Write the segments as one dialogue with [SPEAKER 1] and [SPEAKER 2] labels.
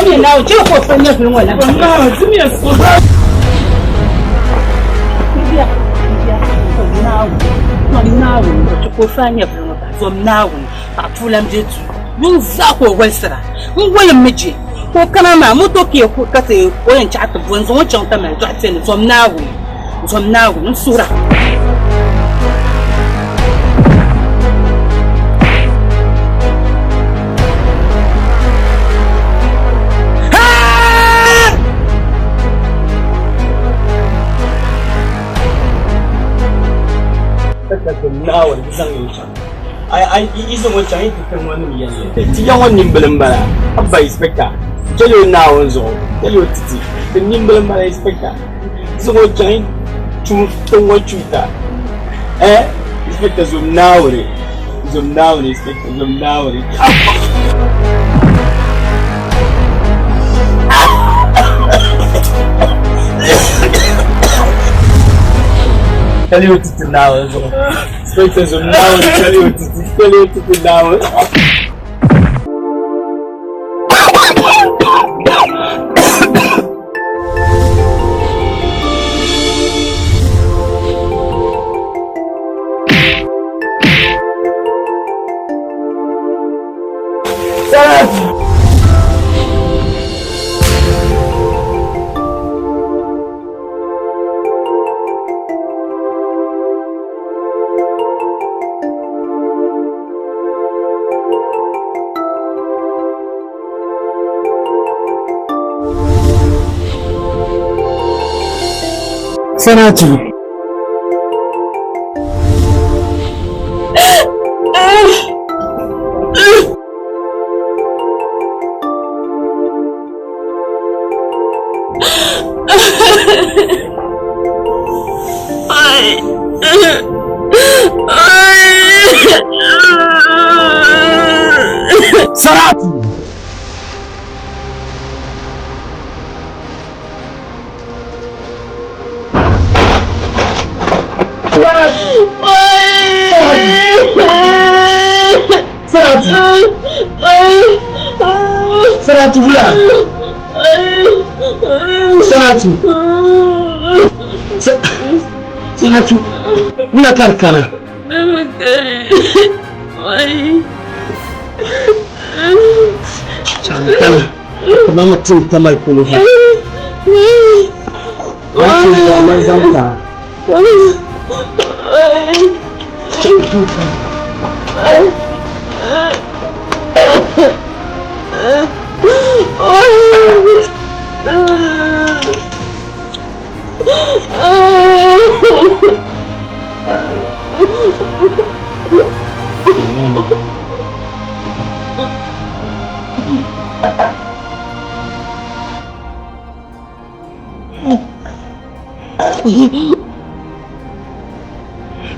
[SPEAKER 1] Zomya Naawuni, chɛ ka o fa nyɛvili ŋɔ lahi. Zom Naawuni, chɛ ka o fa nyɛvili ŋɔ bahi. Zom Naawuni, paɣa puulan be duu. Yuŋ zaa ka o wolisira. N wolimmi je ka o kana maa, moto ka ka ti o yɛn chaɣi ti bo n-zaŋ o chaŋ Tamale dɔɣite ni. Zom Naawuni, zom Naawuni, n suhira.
[SPEAKER 2] Naawuni di zaŋ yi chaŋ. Ai ai yi zaŋ o chaŋ yi ti tiŋ ŋɔ nim yɛli. Ti ya ŋɔ nimbili m-bala. Abba inspector, chɛli o Naawuni zuɣu, chɛli o titi. Ti nimbili m-bala inspector. Zaŋ o chaŋ yi tum tiŋ ŋɔ chuuta. Eh, inspector zom Naawuni, zom Naawuni inspector, zom Naawuni. Chɛli o titi Naawuni zuɣu. Inspector zom Naawuni, chɛli o titi, chɛli o titi Naawuni.
[SPEAKER 3] Saratu. Saratu. Saratu. Saratu wula. Saratu. Saratu. Wula ka di kana. Kana. Mama tim tamali polo ha. Wato da man zamta.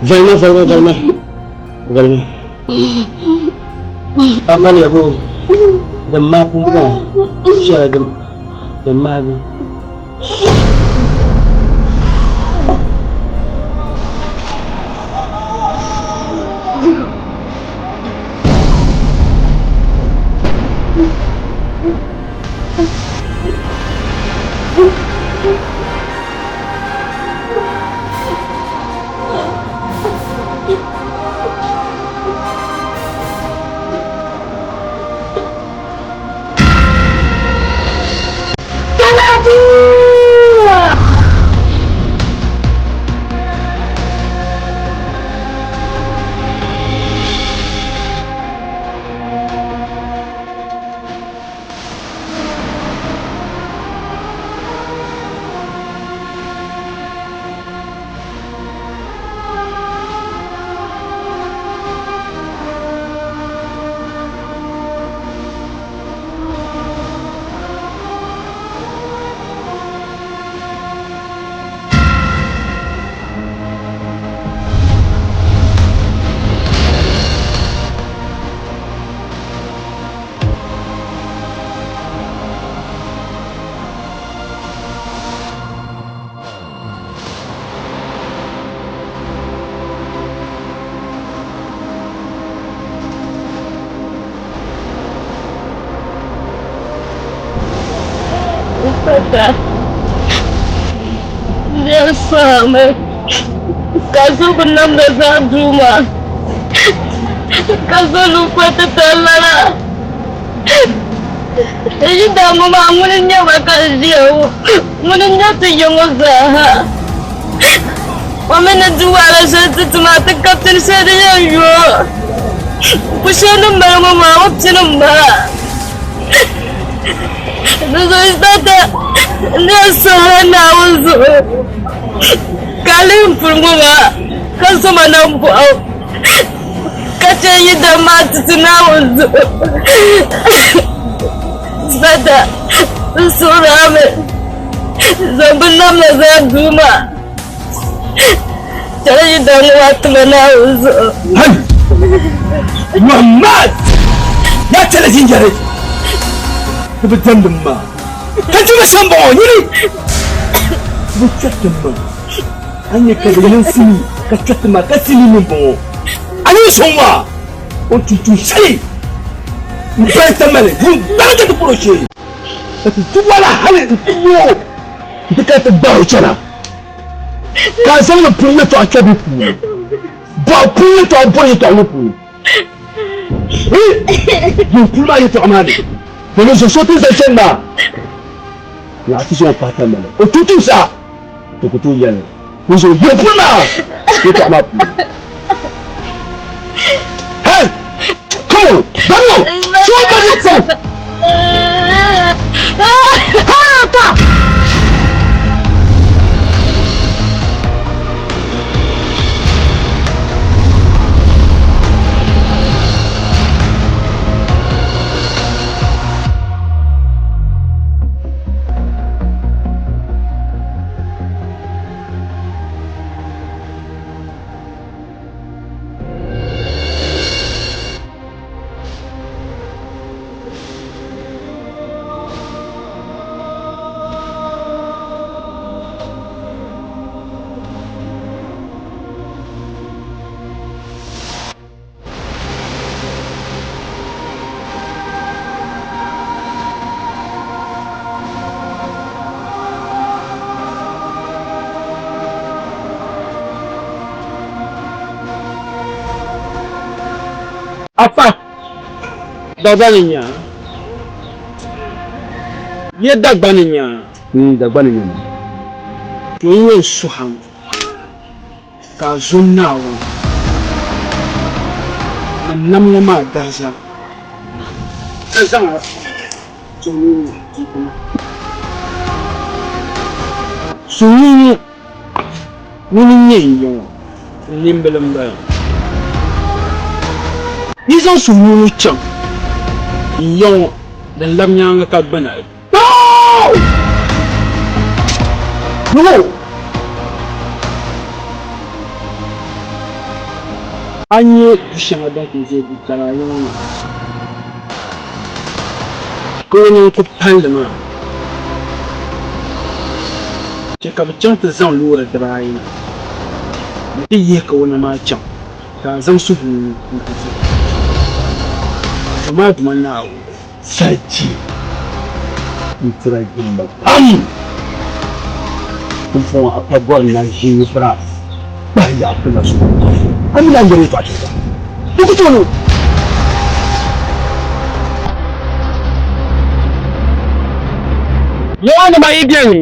[SPEAKER 3] Valima, valima, valima. Valima. Amaliya bo din mahi pumpɔŋɔ shɛli din mahi
[SPEAKER 4] Pata, n sɔhimi ka so bi namda zaa duu maa ka so lu kpa ti tali lana. N yi daa ŋɔ maa ŋuni n-nyɛ ba ka n ʒiya ŋɔ, ŋuni n-nyɛ ti ya ŋɔ zaa ha. O mi ni di wahala shɛli ti ti maa ti ka pini shɛli din yɛn yo pu shɛli ni mali ŋɔ maa o pini m-bala. Di zuɣu Inspector n yɛn sɔhila Naawuni zuɣu ka a lihi m puli ŋɔ maa ka zo ma nambɔɣu ka chɛ yi dam maa ti ti Naawuni zuɣu. Inspector n suhiri a mi zaŋ binnamda zaa duu maa chɛli yi dam ŋɔ maa ti ma Naawuni zuɣu.
[SPEAKER 3] Hey! Muhammad! Ya chɛli zinjɛri ti bi diɛmdi m ma ka ti bi shɛm bɔŋɔ nyini ti bi chɛriti m ma a nyɛ ka di niŋ simi ka chɛriti ma ka simi mi bɔŋɔ a ni sɔŋ maa o tuntun shɛli n pali tamali yuun gbali ka ti pɔrɔ shee ka ti di wala hali n ti yo n ti ka ti gbahi chana ka a zaŋ li puli yɛtɔɣa kpɛbu puuni bɔhi puli yɛtɔɣa bɔri yɛtɔɣa ŋɔ puuni yin puli maa yɛtɔɣa maa ni domin zo so ti zali chani maa yaa ti zaŋ o pahi tamali o tuntun sa ti ku tooi yɛli ni zo yin puli maa yɛtɔɣa maa puuni. Hey! Come on! Daniel! Show me yourself! Harata!
[SPEAKER 2] Afa Dagbani nya ye Dagbani nya.
[SPEAKER 3] Dagbani nya mi.
[SPEAKER 2] To n yɛn suhi a ka a zo Naawuni ni nam ŋɔ maa dariza ka zaŋ a ti o nuu ni n-ti ma. Suhuyiŋ ŋuni n-nyɛ n ya ŋɔ? N nimbila m-bala. Yi zaŋ suhuyiŋ chaŋ n ya ŋɔ din lab nyaaŋa ka gbana li. No! A nya du shɛŋa din kul ʒe du kara ayi ŋɔ maa, ka o nini kul palli maa chɛ ka bɛ chaŋ ti zaŋ loori dibaayi na nti yihi kawana maa chaŋ, ka a zaŋ suhuyini n-ti ti Duuma Duuma Naawuni.
[SPEAKER 3] Sarchi n-tira jilima pam. Pumpɔŋɔ a pa bɔri ni a ʒini bira kpahi yaɣa pina zuɣu, a mi lan yɛli yɛtɔɣa shɛli gba di ku tooi niŋ.
[SPEAKER 2] Yawanima yi beni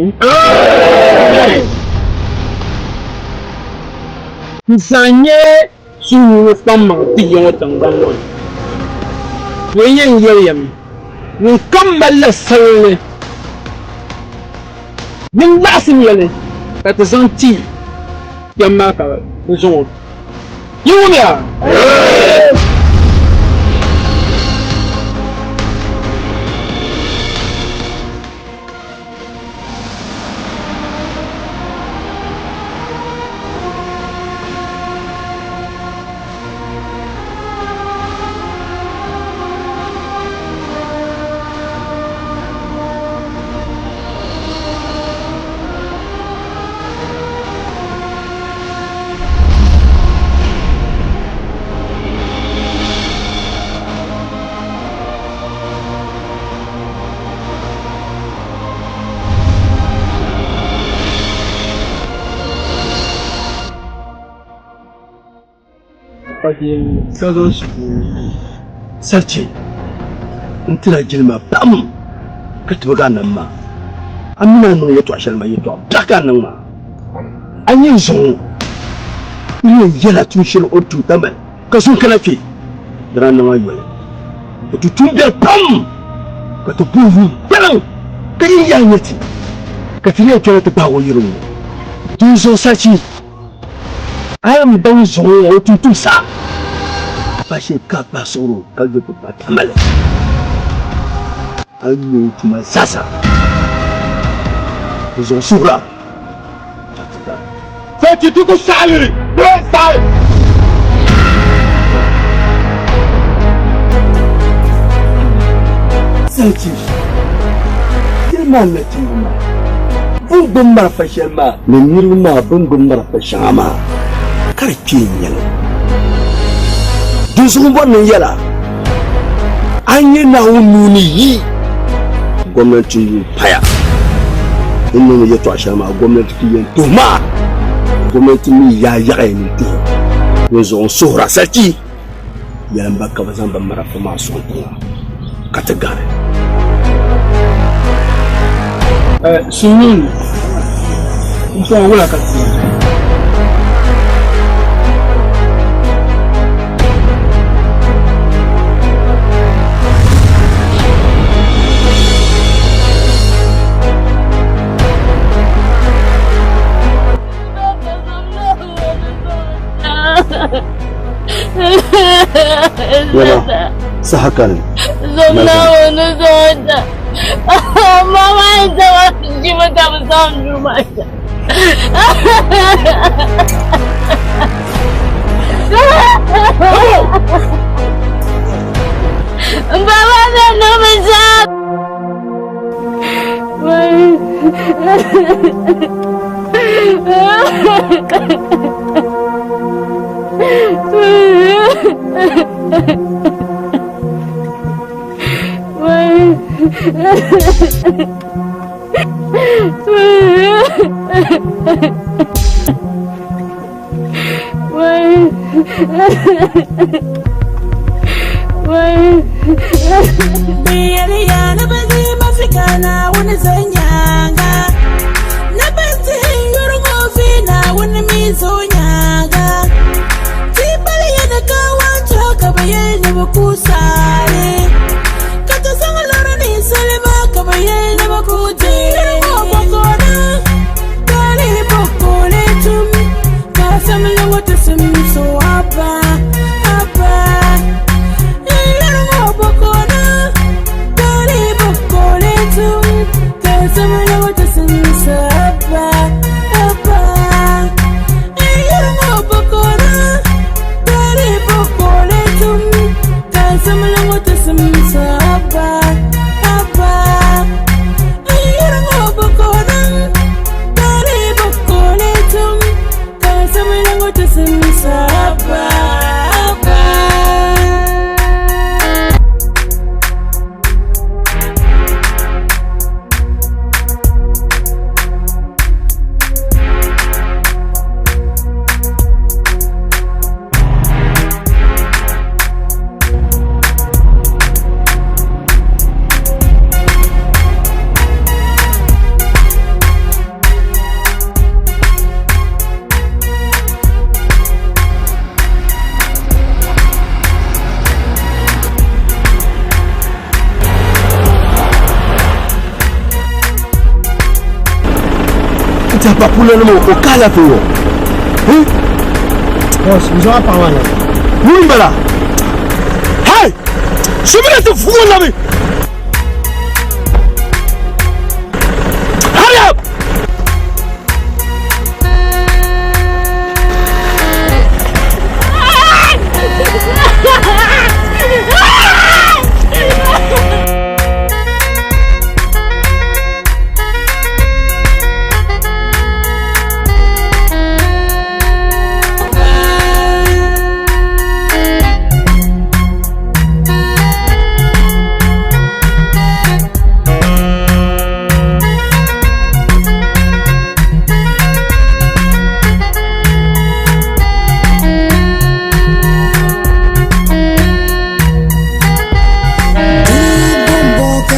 [SPEAKER 2] n-zaŋ nyɛ Suhuyini kpaŋmaŋ ti ya ŋɔ tiŋgbani ŋɔ ni. Bɛ yɛn yɛli ya mi, Ŋunkam malila salinli, ŋun laɣisim ya li ka ti zaŋ ti kpɛm maa ka bɛ zaŋ o. Yi wumya?
[SPEAKER 3] Ka zaŋ salichi n-tira jilima pam ka tibigi a nam maa. A mi ni a niŋ yɛtɔɣ shɛli maa yɛtɔɣ biɛɣu ka a niŋ maa. A nyɛ zuŋɔ n yɛn yɛla tuun shɛli o ni tum Tamale ka zuŋ kana kpe, di daa niŋ a yoli. O ti tum biɛri pam ka ti bo yuun kpaliŋ ka yi yaa nya ti, ka ti yɛn kpɛna ti gbaag o yiri ŋɔ. Dinzuɣu Sachi, a yɛn baŋ zuŋɔ ŋɔ o tum tum saha faashee ka a kpahi suɣiri o ka yo ti pa Tamale. A ni nya o tuma zaasa. Dinzuɣu suhira.
[SPEAKER 5] Sachi ti ku saɣiliri bee saɣi.
[SPEAKER 3] Sachi, yɛli maa nachimba maa bɛ ni gbubi marafa shɛli maa ni niriba maa bɛ ni gbubi marafa shɛŋa maa ka di kpee n-nyɛ li. Dinzuɣu m bɔri ni n yɛl a, a ni nyɛ Naawuni nuu ni yi gomnanti yuun paya n niŋ yɛtɔɣa shɛli maa gomnanti ti yɛn tuhi maa gomnanti mi yaa yaɣaya ni tuhi dinzuɣu n suhura sariki yɛlim ba ka bɛ zaŋ bɛ marafa maa sɔŋ tiŋa ka ti gari.
[SPEAKER 2] Sunyun n tɔŋ wula ka ti
[SPEAKER 3] Yɛma saha kani. Papulanima o ka alaafee ŋɔ?
[SPEAKER 2] Boss, n zaŋ a paɣa maa na.
[SPEAKER 3] Ŋuni m-bala? Hey! Sumina ti fugi o labi! Hurry up!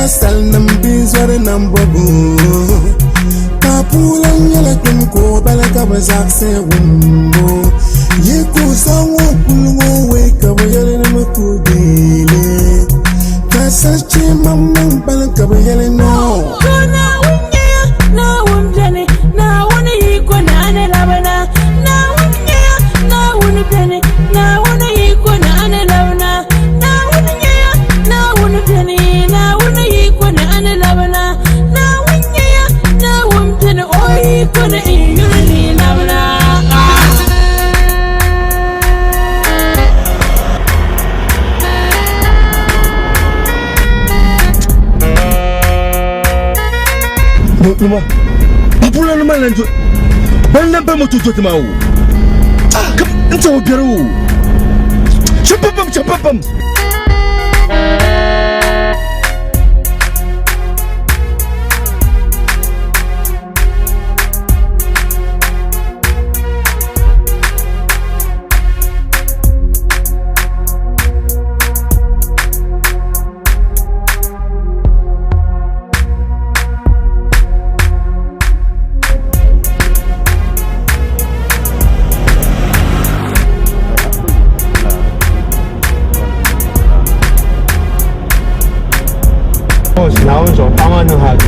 [SPEAKER 6] salinim bi zɔri nam bɔbu. Papu lan nyɛla kpem ka o bala ka bɛ zaɣisi wumbu. Yi ku zaŋ o kuli ŋɔ wei ka bɛ yɛli ni bɛ ku deei li. Ka sachi maŋmaŋ kpalim ka bɛ yɛli no.
[SPEAKER 7] To Naawuni nyɛya, Naawuni beni, Naawuni yiko ni a ni labina. Naawuni nyɛya, Naawuni beni, Naawuni yiko ni a ni labina. Naawuni nyɛya, Naawuni beni, Naawuni yiko ni a ni labina. Naawuni nyɛya, Naawuni beni, o yiko ni n yuli ni labina.
[SPEAKER 3] Numa, papula numa lan jo, ban lan ba moto jo ma o. Kam n ta o biɛri o. Champapam champapam.
[SPEAKER 2] Naawuni zuɣu paɣa maa niŋ hali.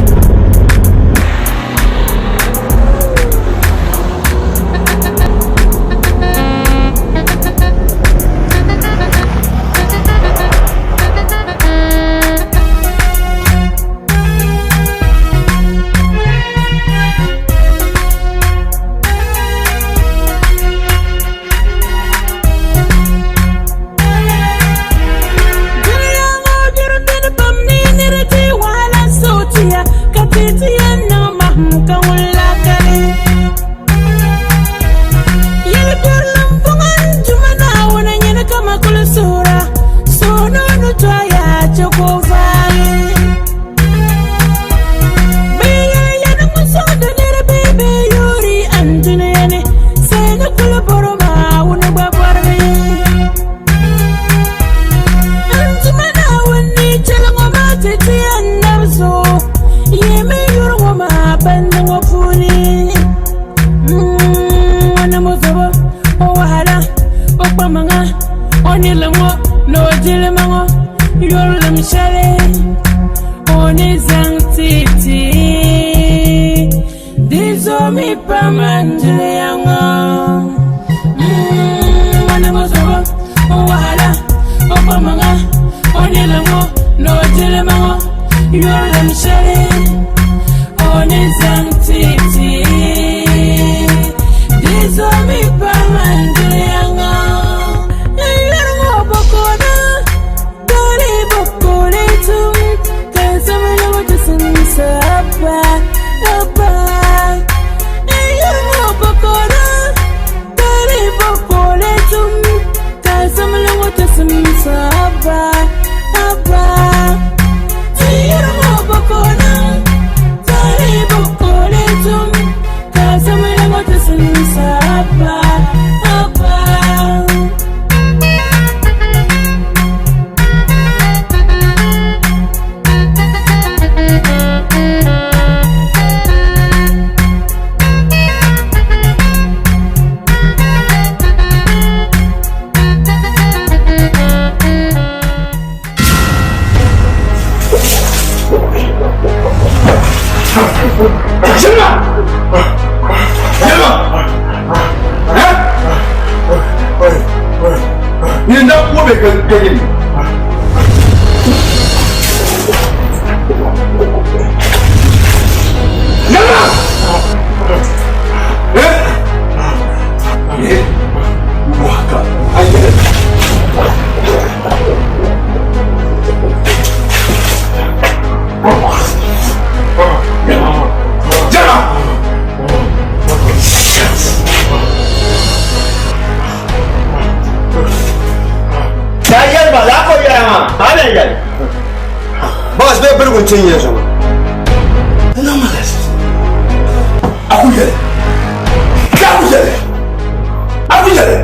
[SPEAKER 7] Dunia ŋɔ biɛri beni pam ni nira ti wahala sootiya ka ti ti yɛn niŋ mahim ka ŋun la kali. Yɛli biɛrilim buŋa n-duma Naawuni nyini ka ma kuli suhira, suhu ni o ni tɔya chɛ ka o vaai. Bɛ yɛli ya ni ŋun sɔŋdi niriba bee yoori andunia ni, sai ni kuli bɔri maa wuni gba bɔrimi. N tuma Naawuni ni chɛli ŋɔ maa ti ti annabi zuɣu, yihimi yuri ŋɔ maa bandi ŋɔ puuni. Ŋɔ ni mo zobo, o wahala, o kpamaŋa, o nirilim ŋɔ ni o jilima ŋɔ, yurilim shɛli o ni zaŋ ti ti di zoomi pam andunia ŋɔ. Ŋɔ ni mo zobo, o wahala, o kpamaŋa, o nirilim ŋɔ ni o jilima ŋɔ, yurilim shɛli o ni zaŋ ti ti di zoomi pam andunia ŋɔ. N yuri ŋɔ bɔkɔna, doli bɔkɔli tum, ka n sabila ŋɔ ti simsa abba, abba. N yuri ŋɔ bɔkɔna, doli bɔkɔli tum, ka n sabila ŋɔ ti simsa abba, abba. N yuri ŋɔ bɔkɔna, doli bɔkɔli tum, ka n sabila ŋɔ ti simsa abba, abba.
[SPEAKER 3] Yɛlima! Yɛlima! Ni na ko bɛ ka ka yɛli. Yɛlima! Eh? Waka. Ayi. Jara!
[SPEAKER 2] Ya yɛli ba, laa ka o yɛla maa, maa bɛn yɛli. Boss, bɛ birigu n-ti n yɛli zuɣu.
[SPEAKER 3] A ku yɛli. A ku yɛli. A ku yɛli.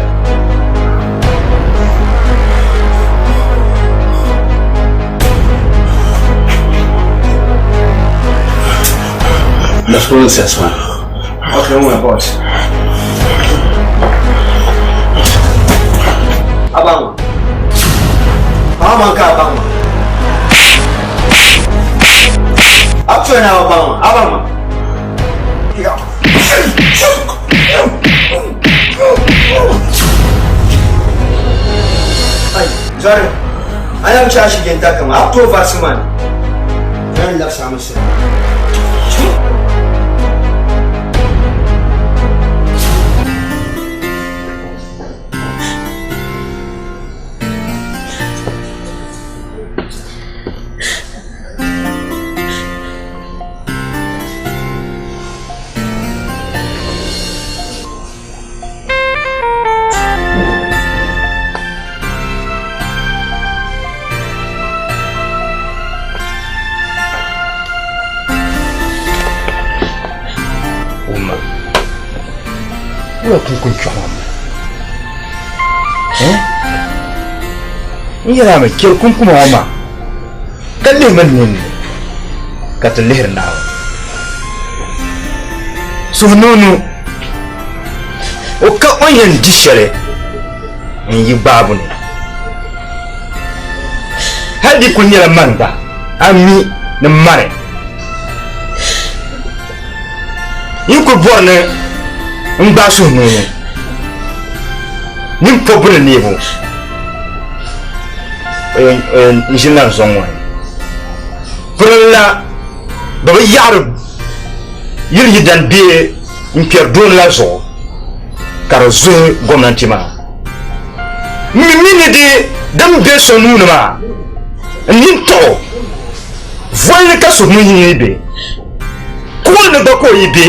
[SPEAKER 3] Nashukuru sasa. Okay, mwe boss.
[SPEAKER 2] Abang. Abang ka abang. Abang na abang. Abang. Ai, zare. Ayam chashi genta kama. Abto varsuman. Yan lafsa musu.
[SPEAKER 3] Umma. Wula kunkun kpɛŋɔ mi. Eh? N yɛla mi chɛri kunkuma ŋɔ maa ka lihi mi nini ka ti lihiri Naawuni. Suhunoonu o ka o ni yɛn di shɛli n yi gbaabu ni. Hali di kuli nyɛla mani gba a mi ni mani. N kuli bɔri ni n gbaai suhunoonu ni n po buni neebu n ʒini la n zɔŋ ŋɔ ni. Pirinla bɛ bi yaɣiri yili yidan bee n kpɛri dooni la zuɣu ka di zuhi gomnanti maa. M mi mi ni di din be so nuu ni maa n nini taɣi o voli ni ka suhu yi be kuɣili ni gba ka o yi be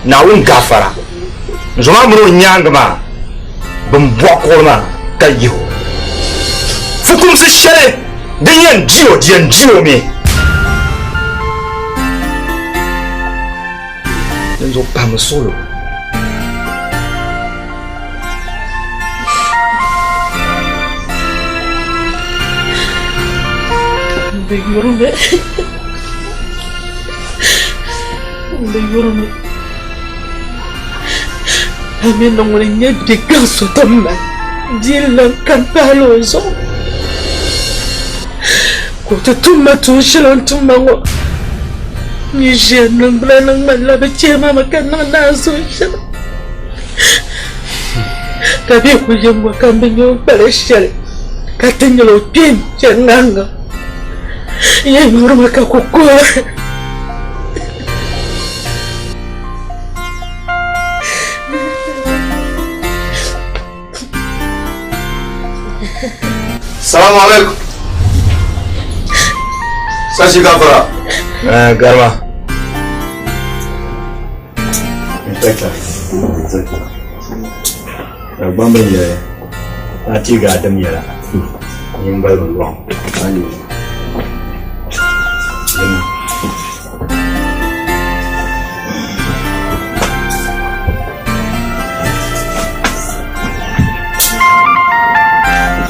[SPEAKER 3] Naawuni gaafara. N zo maa mini o nyaaŋa maa bɛn bɔɣi kuɣili maa ka yihi o. Fukumsi shɛli din yɛn di o, di yɛn di o mi. Dinzuɣu pahimi suɣilo.
[SPEAKER 7] Bɛ yurimi. Bɛ yurimi. A mi ni ŋuni n-nyɛ bigaŋ so din mali bia n-lan kani pahila o zuɣu. Ka o ti tum ma tuun shɛli o ni tum ma ŋɔ. N yi ʒiya niŋgbuna ni ŋmanila bɛ chɛ ma mi ka niŋ naanzuhi shɛm. Ka bɛ ku yi ŋɔ ka m bi nya o kpala shɛli ka ti nyɛla o kpee n-chɛ ŋahiŋ n yɛn yurimi ka ku kuhi.
[SPEAKER 3] Salamu alaikum. Sashi gafara.
[SPEAKER 2] Eh, garma. Inspector. Inspector. Gbambil yɛli a ti ga dim yɛla. Nyin balibu lɔŋ.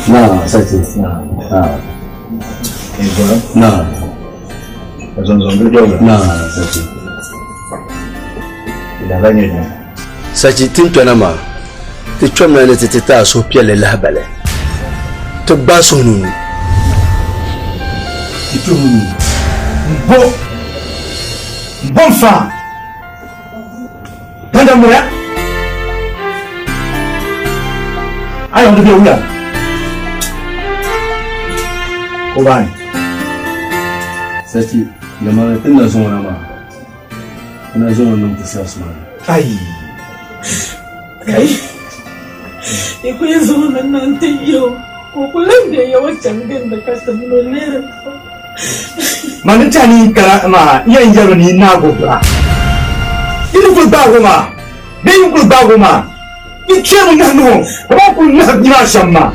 [SPEAKER 3] Na, sachi. Na. Na. Na, sachi. Sachi ti ni kpɛna maa, ti kpɛmina ni ti ti ti a suhupiɛlli lahibali. Ti gbaai suhununu.
[SPEAKER 2] Ti kpɛmunu. M-bo m-bo n-fa ganda muriya. A yɔŋ di be wuya. O baani.
[SPEAKER 3] Sachi, yɛlimaŋli ti ni na zaŋ o na maa. Ti na zaŋ o niŋ ti siɣisi maa ni.
[SPEAKER 2] Ai!
[SPEAKER 7] Kai! Yi ku yi zaŋ o niŋ ti ya o, ka o ku lan be ya o chaŋ gindi ka ti min o lihiri o.
[SPEAKER 2] Ma ni tɛha ni yi kana maa, n yɛn yɛri ni yi naag o bira. Yi ni kul gbaag o maa bee yi kul gbaag o maa, yi chɛmi nahi o kaman kul nahi bia maa shɛm maa.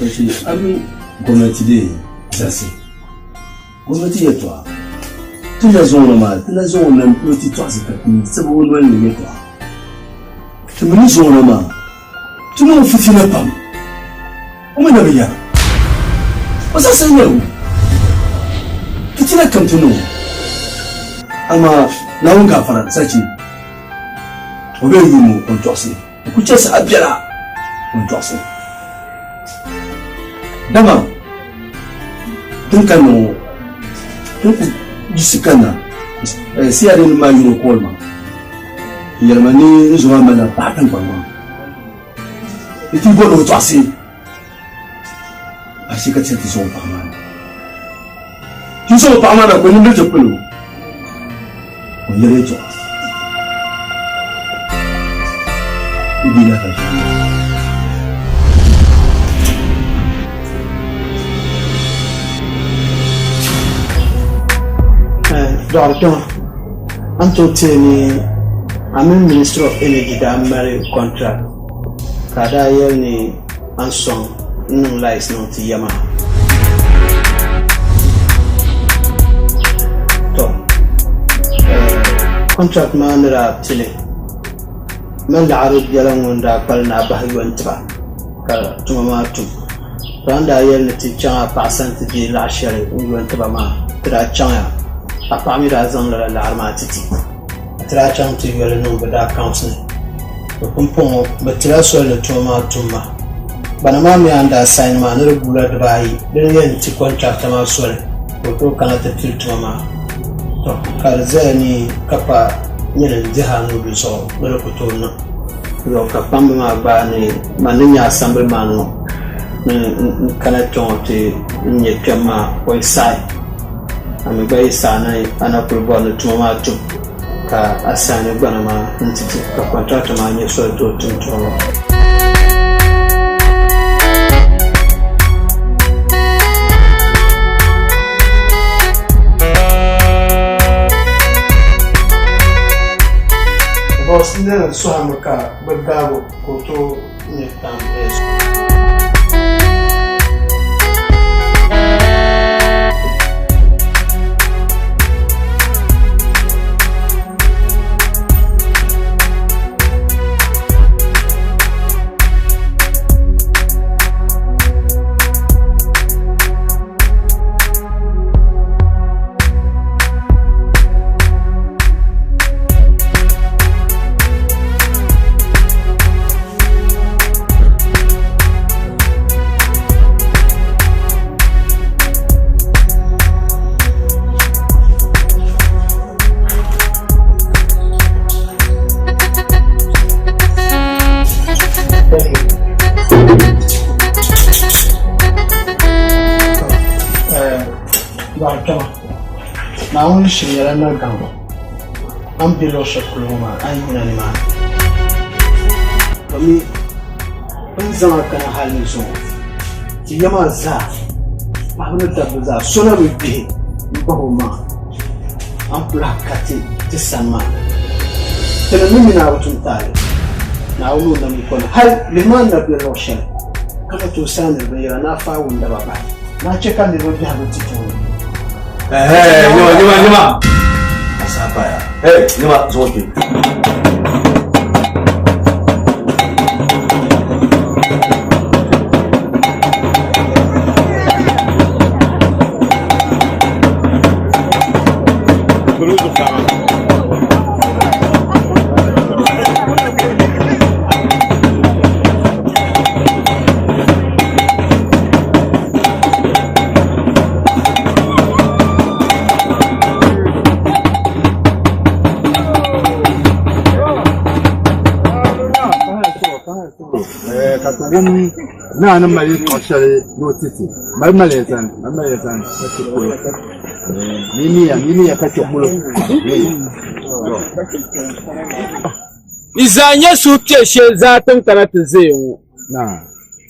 [SPEAKER 3] Sachi, a mi gomnati dee zalisi. Gomnati yɛltɔɣa. Ti na zaŋ o na maa, ti na zaŋ o na ni ti tɔɣisi ka ti sabi o noli ni yɛltɔɣa. Ti mi ni zaŋ o na maa, ti niŋ o fitina pam. O mi na bi yɛra. O zaɣisi yɛligu. Fitina kam ti niŋ o. Amaa Naawuni gaafara sachi o bee yuum o n-tɔɣisi o ku chɛ saha biɛla o n-tɔɣisi. Dama din kanna ŋɔ din ku yiɣisi kanna CRA nim maa yino call ma n-yɛli ma ni n zo maa malila paɣa tiŋgbani maa ni ti bɔri ni o tɔɣisi a chɛ ka ti ti zaŋ o paɣa maa na. Ti zaŋ o paɣa maa na ka o nimbili ti kpuli o, ka o yɛli yɛltɔɣa. N bia lahi ka ʒiya.
[SPEAKER 8] Dɔɣiri kpɛma, a ni tooi teei ni a mini Ministry of Energy daa mali contract ka a daa yɛli ni a ni sɔŋ n-niŋ lights niŋ ti ya maa. Tɔ! Contract maa ni daa pili, mali laɣiri biɛla ŋun daa kpalim ni a bahi yo n-ti ba ka tuma maa tum. Tɔ! A ni daa yɛli ni ti chaŋ a paɣa sani ti deei laɣ shɛli n-yo n-ti ba maa, ti daa chaŋya. A paɣa mi daa zaŋ lala laɣiri maa ti ti. Ka ti daa chaŋ ti yoli niŋ bɛ daa accounts ni. Bɛ pumpɔŋɔ bɛ tila soli ni tuma maa tum ma. Gbana maa mi a ni daa sign maa ni di guula dibaayi dini yɛn ti contractor maa soli ka o tooi kana ti pili tuma maa. Tɔ! Ka di zaya ni ka pa nyini n-dihi a nuu di zuɣu ni di ku tooi niŋ. Zuɣu ka kpamba maa gbaai ni man ni nyɛ assembly man ŋɔ ni n kana kpe ŋɔ ti n-nyɛ kpɛm maa o yi saɣi. A mi gba yi saɣi ni a na kuli bɔri ni tuma maa tum ka a saani gbana maa n-ti ti ka kɔntrata maa nya soli tooi tum tuma maa. Boss niriba sɔhimi ka bɛ gbaagi o ka o tooi nyɛ tam. Naawuni shiri nyɛla nirigaŋ. A ni be luɣ shɛli polo ŋɔ maa, a yi yina nimaani. Domi bɛ ni zaŋ a kana hal ni zuŋɔ, ti ya maa zaa, paɣiba ni dabba zaa, so na bi gbihi m-bah omaŋa. A ni ku lahi ka ti ti sani maa. Tinim mi mi ni a bi tum taali. Naawuni o nam yiko ni hal lihi maa ni na be luɣ shɛli, ka na tooi saani binyɛra ni a faai wundaba bahi, ni a chɛ ka niriba biɛhigu ti tooni.
[SPEAKER 3] Hey, nyama, nyama, nyama. Asapa ya. Hey, nyama, zote.
[SPEAKER 5] Ka ti wum naa ni mali yɛltɔɣa shɛli ni o ti ti mali maliya zani mali maliya zani ka chɛ polo mimiya mimiya ka chɛ polo
[SPEAKER 2] Yi zaa nya suhupiɛl shɛli zaa ti ni kana ti ʒiya ŋɔ.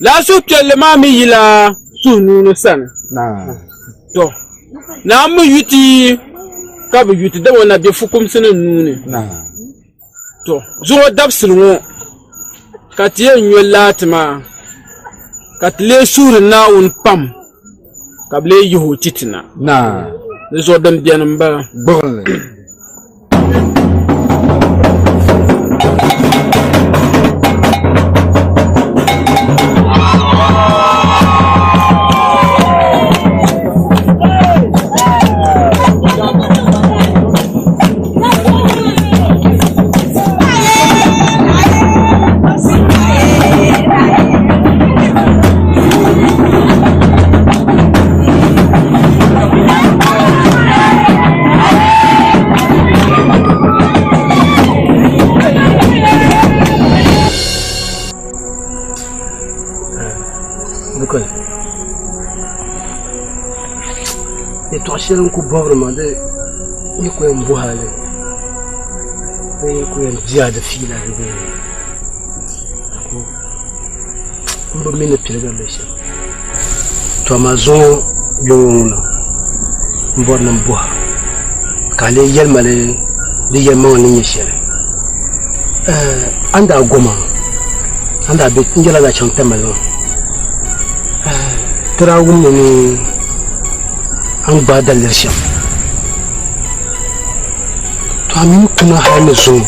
[SPEAKER 2] Lala suhupiɛlli maa mi yila suhunuuni sani. Tɔ! Naa mi yu ti ka bi yu ti dama o na be fukumsi ni nuu ni. Tɔ! Zuŋɔ dabisili ŋɔ ka ti yɛn nyo laati maa ka ti lee suhiri Naawuni pam ka bɛ lee yihi o ti ti na. Di zuɣu din beni m-bala.
[SPEAKER 3] shɛli n-ku bɔbiri ma di yi ku yɛn bɔhi a li, di yi ku yɛn di a di fiila di bee m bi mi ni piligiri li shɛm. To amaa zuŋɔ yuŋ ŋɔ ŋuna m bɔri ni m bɔhi a ka a lee yɛli ma li di yɛlimaŋli ni nyɛ shɛli. A ni daa goma a ni daa be n yɛla daa chaŋ Tamale maa ti daa wummi ni a ni gbaai daliri shɛm. To a mini kuna hali ni zuŋɔ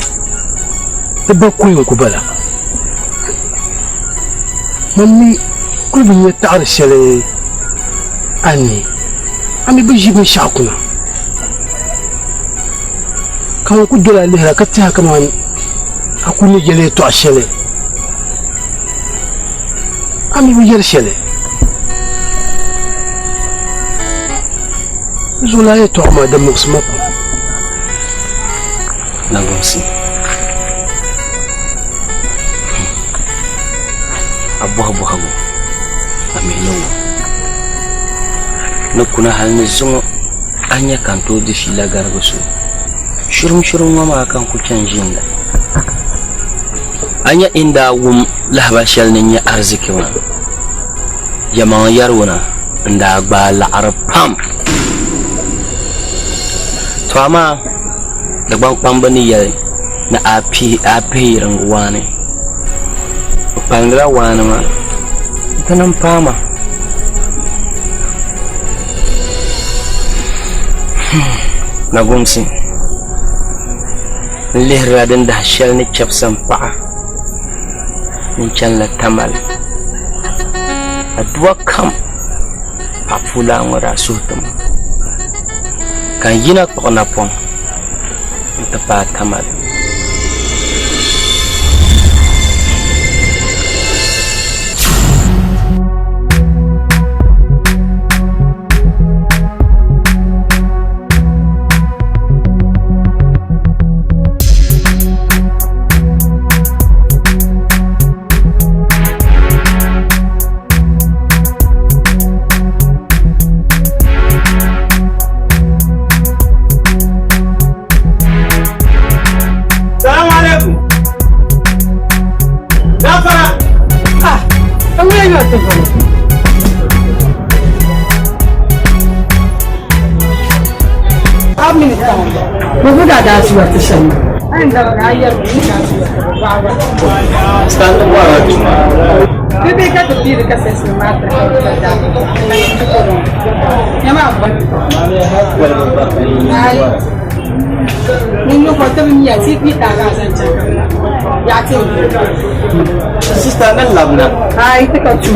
[SPEAKER 3] di ba kɔya n-ku bala. Man mi kuli bi nya taɣiri shɛli a ni, a mi bi ʒi binshɛɣu kuna. Ka ŋun ku doli a lihira ka tɛha kaman a kul ni yɛli yɛtɔɣ shɛli, a mi bi yɛli shɛli. Di zuɣu lala yɛtɔɣa maa di muɣisi ma pam.
[SPEAKER 9] Nagumsi, a bɔhi bɔhigu a mihi ni wum ni kuna hali ni zuŋɔ a nya ka n tooi di fiila garigu so shurum shurum ŋɔ maa ka n ku chani ʒinda. A nya in daa wum lahibali shɛli ni nyɛ ariziki maa, yɛmaŋ yɛrigu na n daa gbaai laɣiri pam. To amaa Dagbaŋkpamba ni yɛli ni a pihi yiriŋ waani, bɛ palindila waani maa dina m-paai ma. Nagumsi, n lihirila din dahi shɛli ni chɛbisi m paɣa ni chanila Tamale. Adua kam paɣapuulaa ŋɔ daa suhi ti ma. Ka n yina kpuɣi napɔŋ nti paai Tamale.
[SPEAKER 2] Salamu alaikum. Gafara.
[SPEAKER 1] Ah, an wuya yi wata bane. Amin ta. Mo guda da su wata shan. An da ga yar ni da su ba ba.
[SPEAKER 9] Stand up.
[SPEAKER 1] Bebe ka ti piiri ka sɛsi maa tiri ka bi da. Nyama ba. Ai. Ni no ko tabi miya ti pi ta ga zan can ka. Ya ti.
[SPEAKER 9] Sister nan labna.
[SPEAKER 1] Ai ta ka chu.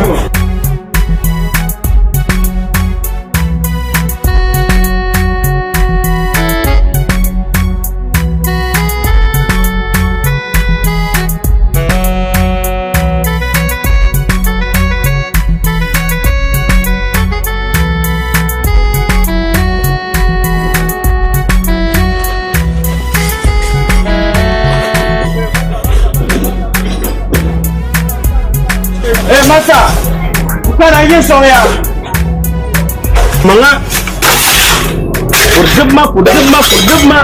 [SPEAKER 2] Eh, masa. Kana yin soya. Manga. Kurdibma, kurdibma, kurdibma.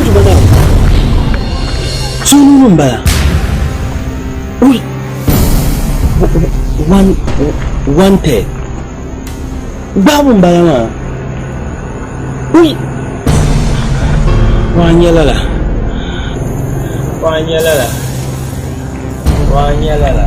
[SPEAKER 9] N Duuma Naawuni, suhununu m-bala. Ui! One, wanted. Gbaabu m-bala maa. Ui! Waa n-nyɛ lala.
[SPEAKER 2] Waa n-nyɛ lala. Waa n-nyɛ lala.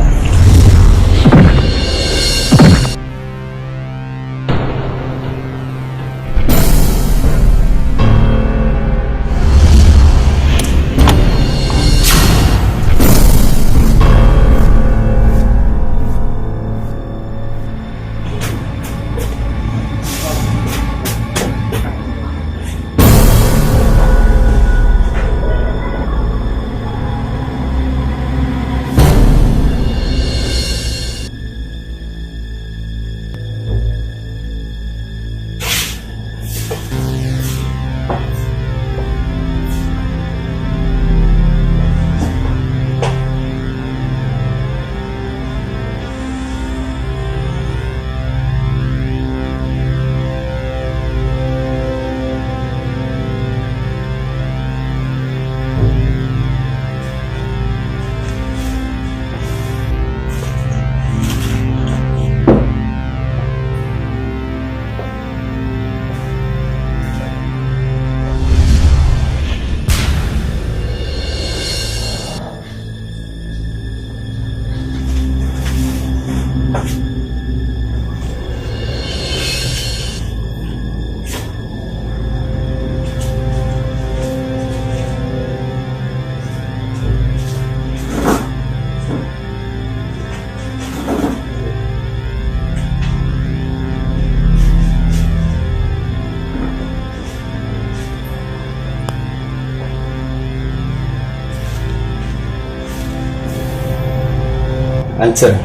[SPEAKER 2] An tiri.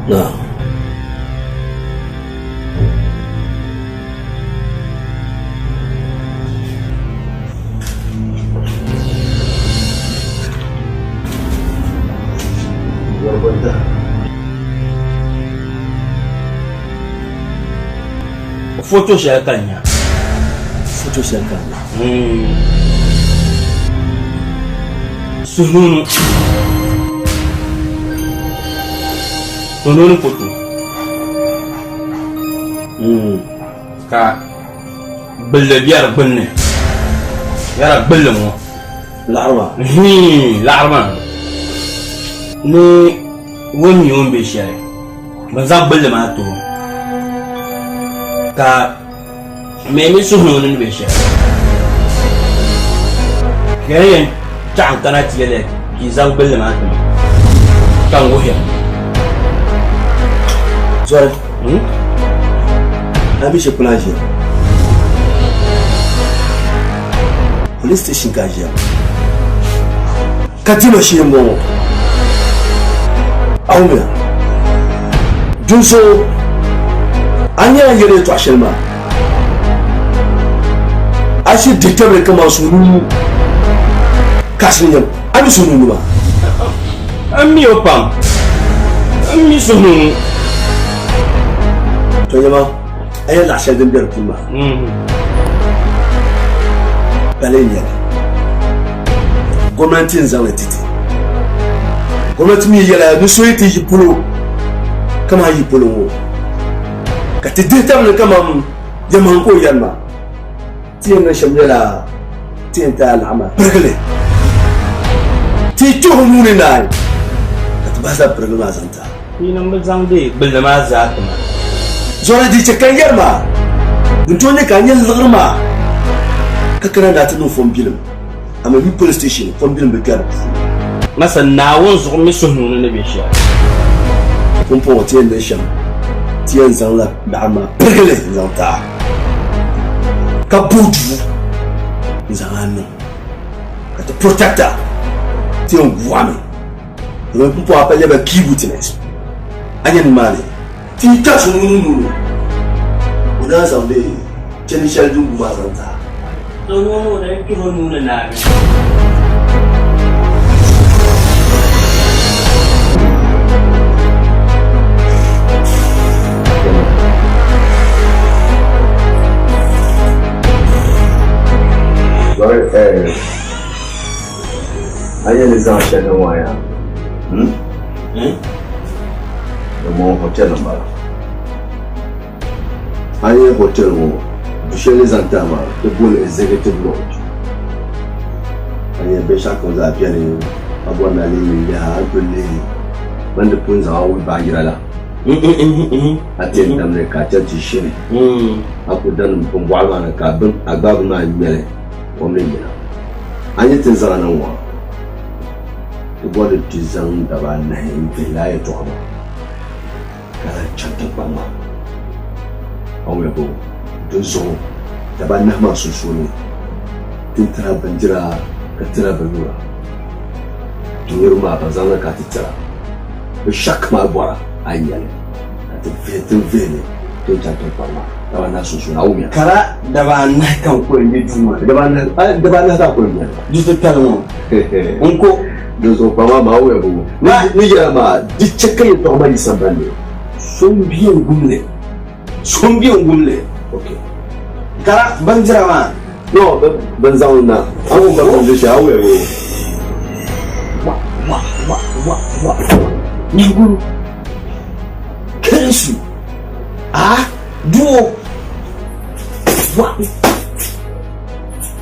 [SPEAKER 3] Na.
[SPEAKER 2] Foto shɛli ka n nya.
[SPEAKER 3] Foto shɛli ka n nya.
[SPEAKER 2] Suhunu. Suhunu foto. Ka gbilli bɛ di gbunni. Yɛra gbilli ŋɔ.
[SPEAKER 3] Laɣiri maa.
[SPEAKER 2] Laɣiri maa. Ni o ni mi o ni be shɛli, bɛ zaŋ gbilli maa ti o ka mɛ mi suhi ni o ni be shɛli. Ka yi yɛn chaɣ n-kana ti yɛli ka yi zaŋ gbilli maa ti ma ka n wuhi ya.
[SPEAKER 3] Zɔri, a mi shɛli polo a ni ʒiya? Police station ka a ʒiya. Ka dima shee m-bɔŋɔ. A wumya? Dinzuɣu a nyɛla n yɛli yɛtɔɣ shɛli maa, a shiri dihi tabili kaman suhununu kasi ni nyam. A mi suhununu maa?
[SPEAKER 2] M mi o pam. M mi suhununu.
[SPEAKER 3] To nyama, a yɛli laɣ shɛli din be di puuni maa, pali n-nyɛ li. Gomnanti n-zaŋ li ti ti. Gomnanti mi yɛla ni so yi ti yi polo kaman yi polo ŋɔ, ka ti dihi tabili kaman yɛmaŋ ka o yɛri maa. Ti yɛn niŋ shɛm nyɛla ti yɛn ti a laɣim maa pirigili. Ti yi kpɛh o nuu ni naai, ka ti bahi zaŋ pirigili maa zaŋ ti a.
[SPEAKER 2] Yinim bi zaŋ bɛ gbilli maa zaa ti ma.
[SPEAKER 3] Zɔri di chɛ ka n yɛri maa, din tooi nyɛ ka a nya liɣiri maa ka kana ni a ti niŋ fom bilim, amaa mi police station fom bilim bi kpɛri di puuni.
[SPEAKER 2] Masa Naawuni zuɣu mi suhunuuni ni be shɛli.
[SPEAKER 3] Pumpɔŋɔ ti yɛn niŋ shɛm, ti yɛn zaŋla laɣiri maa pirigili n-zaŋ ti a, ka bo duu n-zaŋ a niŋ ka ti protect a, ti yɛn gu a mi. Domin pumpɔŋɔ a pa lɛbi key witness a nya nimaani ti yi kpɛri so ŋun nuu ni o naan zaŋ bɛ chani shɛli din gu maa zaŋ ti a.
[SPEAKER 2] So nuu ni o na yi kpɛhi o nuu ni naagi.
[SPEAKER 5] Sorry, eh.
[SPEAKER 3] A yɛn ni zaŋ shɛli niŋ maa yaa? Hmm? Di ŋɔ hotel m-bala. A nyɛ hotel ŋɔ du shɛli ni zaŋ ti a maa ti boli executive lodge. A nyɛ binshɛɣu kam zaa beni a bɔri ni a lihi lihi a ni tooi lihi bɛn di pun zaŋ a wuhi baanjira la. A ti yɛn damli ka a chani ti ʒini a ku dani binbɔɣili maa ni ka a gbaai bini maa ŋmɛli kom ni yina. A nyɛ ti ni zaŋ a na ŋɔ ti bɔri ni ti zaŋ daba anahi n-vihi lala yɛltɔɣa maa. Ka lahi chaŋ tiŋkpaŋ maa. A wumya bɔ? Dinzuɣu daba anahi maa sunsuuni, ti ni tira bindira ka tira binnyura. Ti niriba maa ban zaŋ li ka ti tira binshɛɣu kam a ni bɔra a ni nya li, ka ti vihi ti ni vihi li ti ni chaŋ tiŋkpaŋ maa daba anahi sunsuuni. A wumya?
[SPEAKER 2] Kara daba anahi ka n kuli be duu maa ni.
[SPEAKER 3] Daba anahi, daba anahi ka a kuli beni.
[SPEAKER 2] Du titali ŋɔ, n ko.
[SPEAKER 3] Dinzuɣu kpaŋ maa maa wuya bɔ? Ni yɛla maa di chɛ ka yɛtɔɣa maa yi samban ni.
[SPEAKER 2] So m-be n-gum li. So m-be n-gum li.
[SPEAKER 3] Ok.
[SPEAKER 2] Kara bindira maa.
[SPEAKER 3] No, bɛn zaŋ li na. A wum ba bindiri shɛli, a wuya bɔ?
[SPEAKER 2] Wa, wa, wa, wa, wa. Nyinguru. Kɛnsu. A, duo. Wa,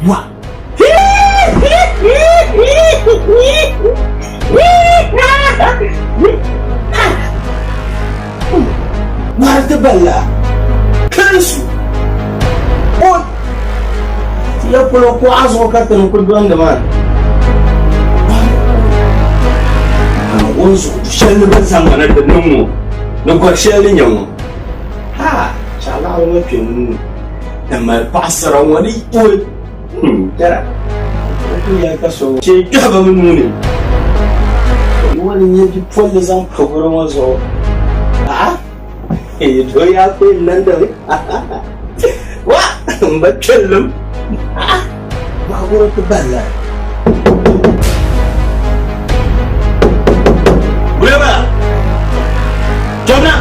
[SPEAKER 2] wa. Ŋmari ti balla kansu o ti ya polo kuɣa zuɣu ka tini ku dondi maa o zuɣu du shɛli ni bɛ zaŋ ma na ti niŋ ŋɔ ni gɔri shɛli ni nyɛ ŋɔ ha chaɣalaɣiri ŋɔ kpe n nuu ni mali paɣasara ŋɔ ni o Tɛra, o ku yɛli ka so chɛ kpɛhi ba bɛ nuu ni. Wali n-nyɛ bipolli zaŋ pa gɔro ŋɔ zuɣu. A'a, doo yaa kpe n-nandami. Wa! M ba kpɛllim. A'a, baɣigɔro ti balila. Gulema! Kpɛmina!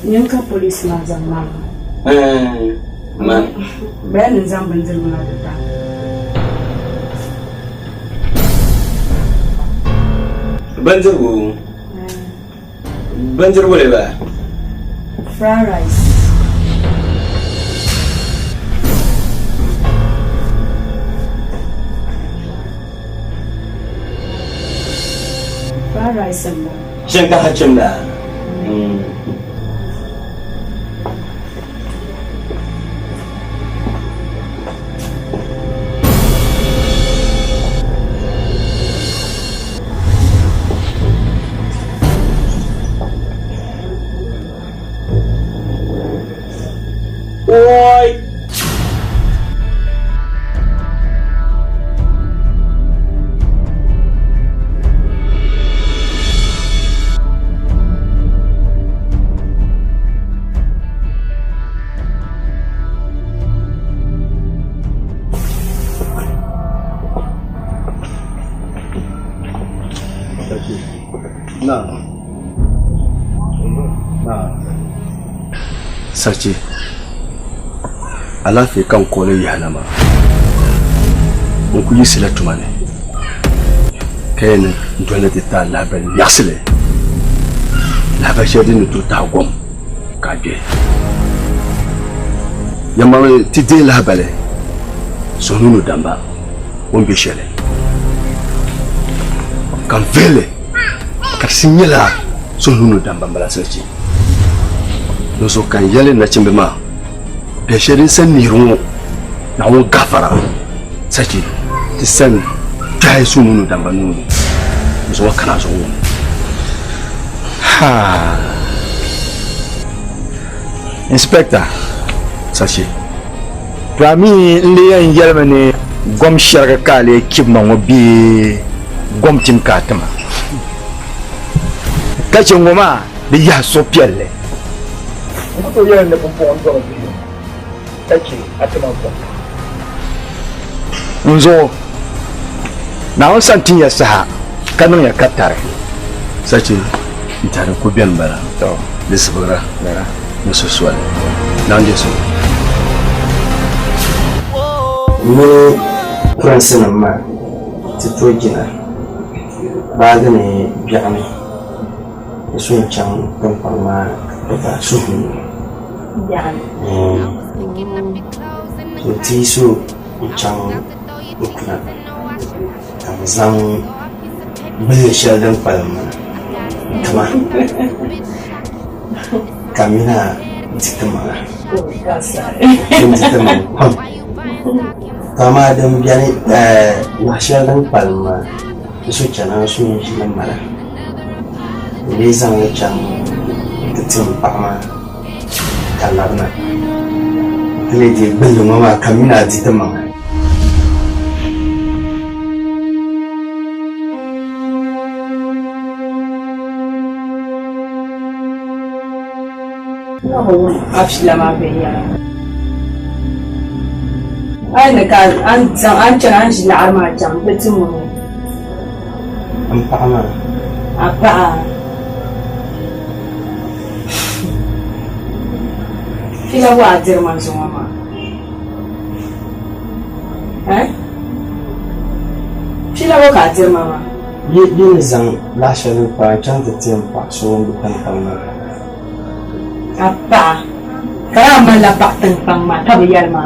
[SPEAKER 10] Nyini ka polisi maa zaŋ maa.
[SPEAKER 2] Man.
[SPEAKER 10] Bɛɛ ni zaŋ bindirigu na ti ta.
[SPEAKER 2] Bindirigu? Bindirigu le bala?
[SPEAKER 10] Fried rice. Fried rice n bala.
[SPEAKER 2] Shinkafa chimda. Oi!
[SPEAKER 3] Sarchi, alaafee ka n kooli yahana maa. N ku yiɣisila tuma ni ka yɛn ni n doli ni ti taai lahabali nyaɣisili, lahabali shɛli din ni tooi tahi gom ka a gbihi. Yɛlimaŋli ti deei lahabali Suhununu Damba o ni be shɛli ka n vihi li ka di nyɛla Suhununu Damba m-bala Sarchi. Dinzuɣu ka n yɛli nachimba maa, Biɛhi shɛli din sa nihiri ŋɔ Naawuni gafara Sarchi ti sani kpɛhi Suhununu Damba nuu ni. Dinzuɣu ŋɔ kana zuɣu ŋɔ.
[SPEAKER 11] Ha! Inspector.
[SPEAKER 3] Sarchi.
[SPEAKER 11] To a mi n lee yɛn yɛlimi ni gom shɛrigi ka a lee chibi ma ŋɔ bee gom tim ka a ti ma? Ka chɛ ŋɔ maa. Di yahi suhupiɛlli. N ku tooi yɛli ni pumpɔŋɔ n dɔmi bihi ka chɛ a ti ma kom. N zuɣu, Naawuni sani tin ya saha ka niŋ ya katari.
[SPEAKER 3] Sachi, n tɛhi di ku beni m-bala. Di sibigira ni su soli. Naŋ je so.
[SPEAKER 9] Mini pirinsi nim maa ti tooi jina baagi ni biɛɣuni n so n chaŋ tiŋkpaŋ maa ka suhu n ti so n chaŋ n kuna ka bi zaŋ gbilli shɛli din kpalim maa n tima ka mina di ti maŋa din di ti maŋ pam to amaa din biɛni yaɣa shɛli din kpalim maa n so chɛna n so n ʒili mala n lee zaŋli chaŋ ti ti n paɣa maa ka labina n ti lee deei gbilli ŋɔ maa ka mina di ti maŋa.
[SPEAKER 10] A fiila maa viɛnyɛla. A yi ni ka a ni zaŋ a ni chani a ni ʒi laɣiri maa chaŋ di ti ŋuni?
[SPEAKER 9] M paɣa maa.
[SPEAKER 10] A paɣa? Fiila bɔ a diri ma zuŋɔ maa? Eh? Fiila bɔ ka a diri ma maa?
[SPEAKER 9] Yi ni zaŋ laɣ shɛli n-kpaai n-chaŋ ti ti m paɣ so ŋun be tiŋkpaŋ maa.
[SPEAKER 10] A paɣa, ka daa malila paɣ tiŋkpaŋ maa ka bi yɛli ma?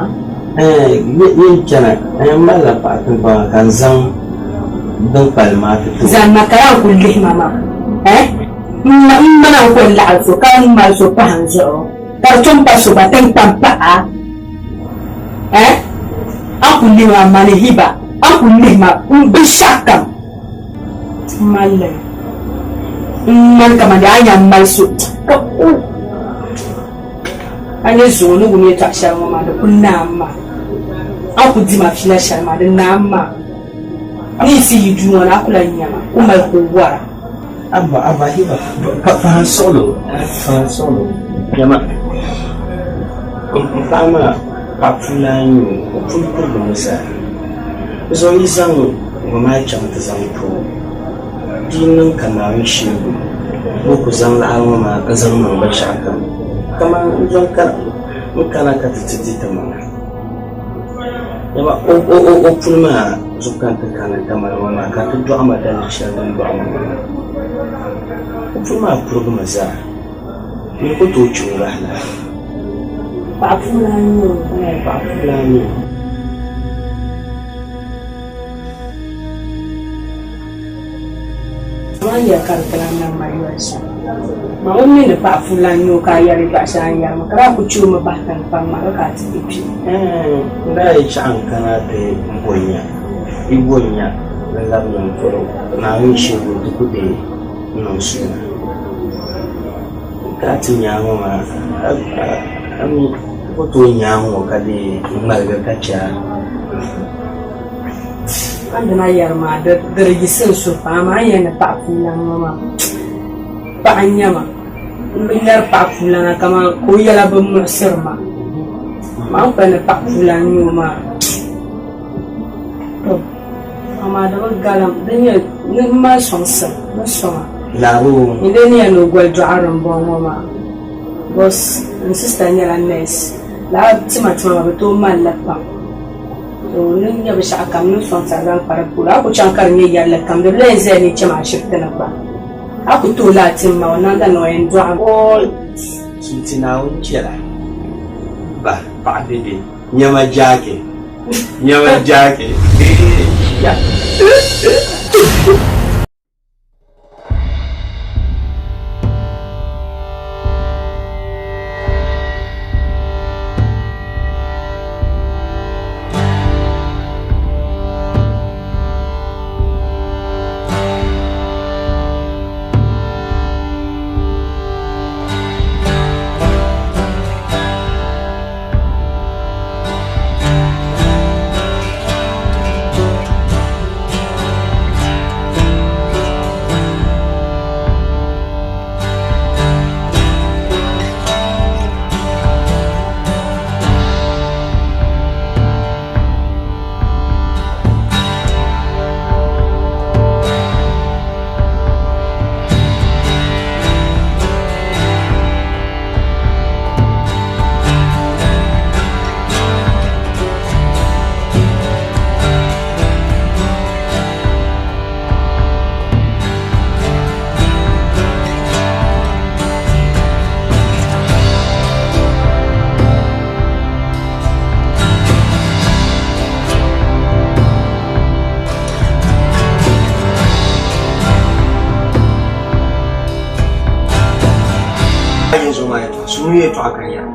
[SPEAKER 9] Ɛɛn, yi ni chana, n malila paɣ tiŋkpaŋ maa ka n zaŋ din kpalim maa ti ti o.
[SPEAKER 10] Zanima ka daa kul lihi ma maa, ɛɛn, m ma na n-kul laɣim so ka m mali so pahi n zuɣu, ka di tom pa so gba tiŋkpaŋ paɣa, ɛɛn, a ni kul lihi ma ma ni hiba, a ni kul lihi ma binshɛɣukam. M mali li n-ŋmani kaman a ni yɛn mali so ka o a nya zuŋɔ ni wum yɛtɔɣ shɛli ŋɔ maa, di kul naam ma. A ni kul di ma fiila shɛli maa, di naam ma. N ni yiɣisi yi duu ŋɔ ni, a ku lan nya ma, ku mali ka o wara.
[SPEAKER 9] Abba, Abba, hiba, paɣa n-sɔɣil o, paɣa n-sɔɣil o. Nyama, m paɣa maa paɣa puuni a ni o, o puli kurigimi zaa. Di zuɣu yi zaŋ ŋɔ maa chaŋ ti zaŋ ti o, di yi niŋ ka Naawuni sheegi o, o ku zaŋ laɣiri ŋɔ maa n-zaŋ niŋ binshɛɣukam kaman n zaŋ n kana ka ti ti di timaŋa. Dama o puli maa zuɣu ka n ti kana Tamale ŋɔ maa ka ti dɔɣi ma daliri shɛli din dɔɣi ma ŋɔ maa. O puli maa kurigimi zaa, n ku tooi chɛ o bahi lala.
[SPEAKER 10] Paɣa puuni a ni o.
[SPEAKER 9] Paɣa puuni a ni o.
[SPEAKER 10] A ni yɛli ka di ti lan niŋ ma yoli shɛm. Ma ŋun mi ni paɣa puuni lan nyɛ o ka a yɛli yɛtɔɣ shɛli a ni yɛri ma, ka daa ku chɛ o mi bahi tiŋkpaŋ maa bɛ ka a ti kpe kpe.
[SPEAKER 9] N daa yi chaɣ n-kana ti bo n-nya, yi bo n-nya ni labi niŋ polo, Naawuni sheegu di ku deei n-niŋ suuna. Ka a ti nya ŋɔ maa, a mi ku tooi nya ŋɔ ka dii ŋmaligi ka chɛ a.
[SPEAKER 10] A ni na yɛri maa, di di yiɣisi n suhu pam, amaa a ni yɛli ni paɣa puulana ŋɔ maa, paɣa n-nyɛ ma. M bi nyari paɣa puulana kaman ka o yɛla bi muɣisiri ma. Amaa n kpali ni paɣa puulana n-nyɛ o maa. To, amaa di bi galim, di nyɛ ni m mali sɔŋsim ni sɔŋ a.
[SPEAKER 9] Laabo.
[SPEAKER 10] N lee ni yɛli ni o goli dɔɣiri m-bɔŋɔ ŋɔ maa, bɔs n sista nyɛla nɛsi. Lala tima tima maa bɛ tooi mali li pam. To ni nyɛ binshɛɣu kam ni sɔŋ ti a zaŋ kpa di polo. A ku chaŋ ka di nyɛ yɛlli kam, di bi lahi yɛn zaya ni chɛma ashibiti ni gba. A ku tooi lahi tim ma o niŋda ni o yɛn dɔɣimi.
[SPEAKER 9] All Sunti Naawuni chɛla ba paɣa dede nyɛma jaaki nyɛma jaaki ya. Yin zo maa yɛtɔɣa, suhu yɛtɔɣa ka n yɛra.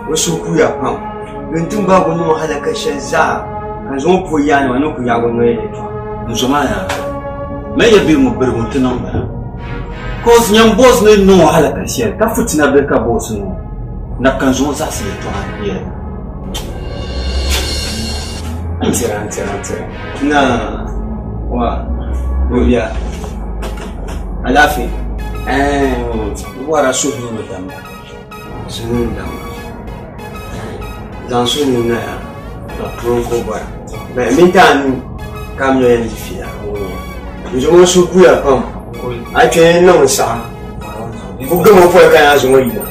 [SPEAKER 9] O suhu kuuya pam. Bɛ ni ti gbaag o niŋ o halaka shɛli zaa, ka n zaŋ o puhi yaanima ni o ku yaag o noli yɛtɔɣa.
[SPEAKER 3] N zo maa yaa, mali ya bihi ŋɔ birigu nti niŋ ba. Cause nyam boss ni niŋ o halaka shɛli ka fitina bihi ka boss niŋ o, na ka n zaŋ o zaɣisi yɛtɔɣa yɛli ba.
[SPEAKER 9] N tira, n tira, n tira. Na, wa, gobiya. Alaafee. Ɛɛn, n bɔra suhu ni damba. Suhu ni damba. Zaŋ suhu ni na ya, ka purin ko bɔra. Bɛ minti anu ka m yɛn di fiila. N zaŋ o suhu kuya pam. A kpe niŋ n saɣa. Ku gama pɔi ka yaa zaŋ o yina.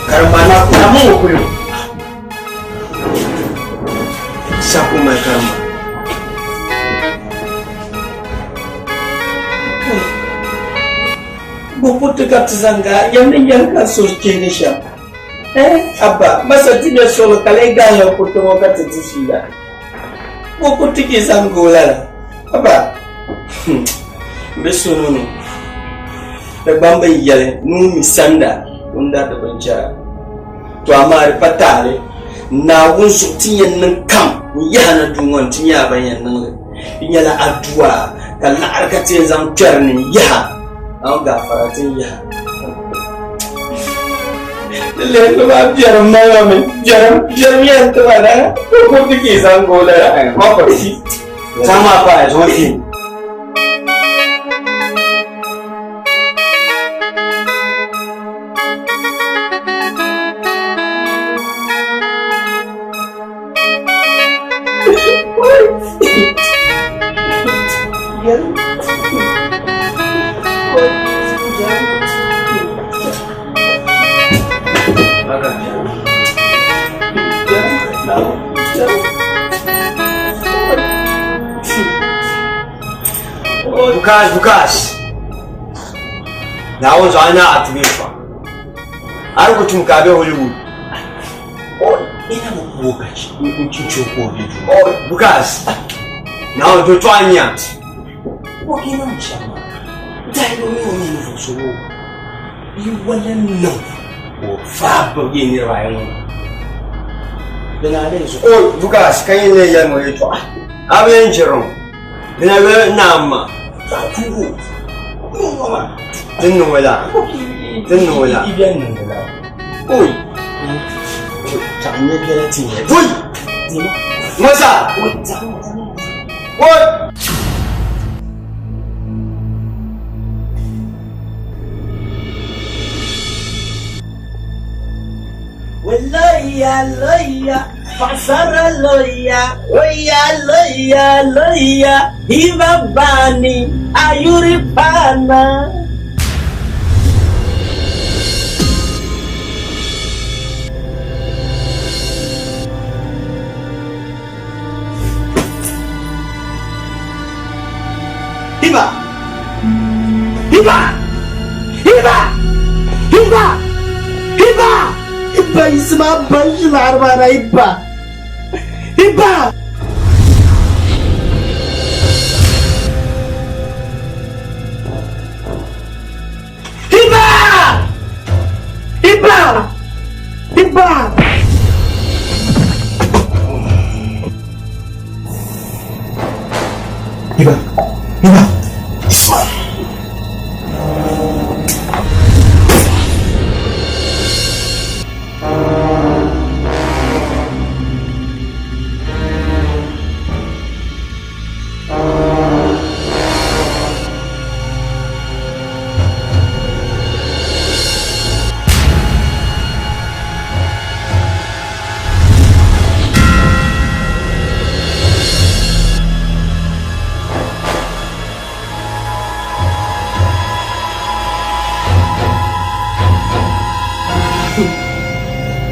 [SPEAKER 9] Karamba na ku na mun ku yo. Sako mai karamba.
[SPEAKER 8] Bukuti ka ti zaŋ ga yɛm ni yɛli ka so chɛ ni shɛm. Eh, abba, masa ti nyɛ soli ka lee gahi o kuriti ŋɔ ka ti di fiila. Bukuti ki zaŋ ga o lala. Abba, bɛ so nunu. Dagbamba yi yɛli nuu mi sanda ŋun dari di binchɛra. To amaa di pa taali Naawuni zuɣu ti yɛn niŋ kam n-yaha na duu ŋɔ ni ti nyɛla ban yɛn niŋ li. Di nyɛla adua ka laɣiri ka ti yɛn zaŋ kpɛri ni n-yaha Naawuni gaafara ti n-yaha. Di lihirili maa biɛrim mali ma mi, biɛrim, biɛrim yɛn ti ma na, o kuriti ka yi zaŋ ga o lala.
[SPEAKER 9] Sama pa, zuŋɔ ti. Bukas, bukas. Naawuni zuɣu a na a ti be fa. A di ku tum ka a be Hollywood.
[SPEAKER 3] Ina bi ku o ka n chɛ o ka o be duu.
[SPEAKER 9] Bukas, Naawuni to tɔɣa n-nya.
[SPEAKER 3] O ki niŋ shɛm maa, dahili o mi o ni ninvuɣ so ŋɔ yi wala niŋ ka o faai bibigi yi niriba ayi ŋɔ maa. Dina a lee zuɣu.
[SPEAKER 9] O Bukas, ka nyin lee yɛli ma o yɛtɔɣa. A bi yɛn jiri o. Dina bɛ naam ma.
[SPEAKER 3] Zaɣ tuugi o. Niŋ o maa.
[SPEAKER 9] Ti niŋ o la. Ti niŋ o la.
[SPEAKER 3] I bɛn niŋdi la.
[SPEAKER 9] Oi.
[SPEAKER 3] Zaɣ nyɛ biɛla ti nyɛ.
[SPEAKER 9] Oi. Masa.
[SPEAKER 3] Oi, zaɣ ŋɔ.
[SPEAKER 9] Oi.
[SPEAKER 8] Loya, loya, paɣasara loya, oya loya, loya, hiba bani, ayuri pana.
[SPEAKER 3] Hiba! Hiba! Hiba! Hiba! Hiba! Hiba isima banji laɣiri na hiba! Hiba! Hiba! Hiba! Hiba!
[SPEAKER 6] Hiba! Hiba! Isma!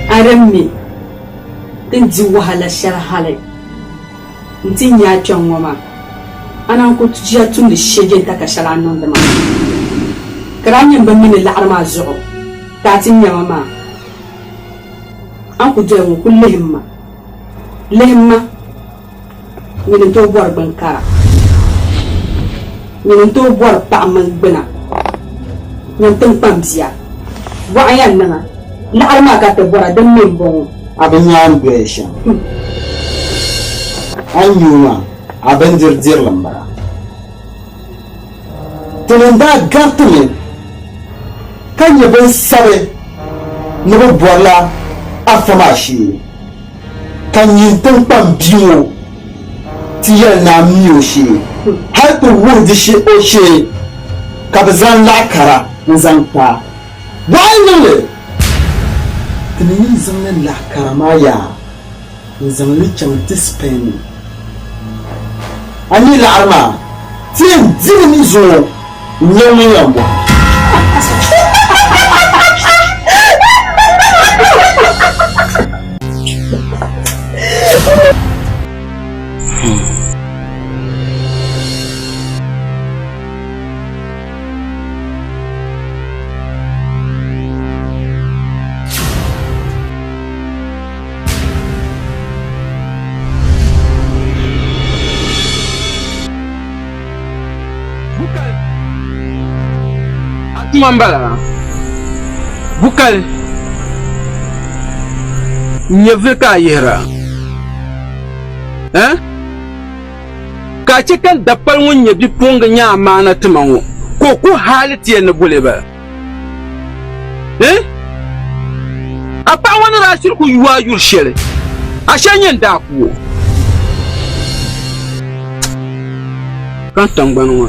[SPEAKER 10] A din mi ti ni di wahala shɛli hali nti nya a kpiɔŋ ŋɔ maa, a naan ku ʒiya tumdi shɛjɛnta ka shɛli a ni niŋdi maa. Ka daa nyɛ m bi mi ni laɣiri maa zuɣu ka a ti nya ma maa. A ni ku doya ŋɔ, kul lihim ma. Lihim ma, nyini n-tooi bɔri gbin kara. Nyini n-tooi bɔri paɣa mini gbina. Nyini tiŋkpan bia. Bɔɣu yɛn niŋ a. Laɣiri maa ka ti bɔra, din mi m-bɔŋɔ.
[SPEAKER 8] A bi nya a ni doya shɛm. A ni nya o maa, a bindiri dirili m-bala. Ti ni daa garitimi ka nya bɛ ni sabi ni bɛ bɔrila afa maa shee, ka nyin tiŋkpan bia ŋɔ ti yɛli ni a mi o shee hal ti wuhi di o shee ka bɛ zaŋ laɣ kara n-zaŋ kpa a. Bɔɣa yi niŋ li, ti ni yɛn zaŋla laɣ kara maa yaa n-zaŋ li chaŋ ti Spain. A ni laɣiri maa, ti yɛn di li mi zuŋɔ n-nyɛ ŋun yɛn bɔhi.
[SPEAKER 12] Tuma n-bala maa. Bukali nyɛvili ka a yihira. Eh? Ka a chɛ ka n dapali ŋun nyɛ bipuɣiŋga nyɛ amaana ti ma ŋɔ, ka o ku hali ti ya ni boli ba. Eh? A paɣa ŋɔ ni daa shiri ku yu a yuri shɛli, a shɛli nyɛ n daa ku o. Ka n tiŋgbani ŋɔ,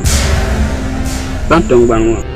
[SPEAKER 12] ka n tiŋgbani ŋɔ.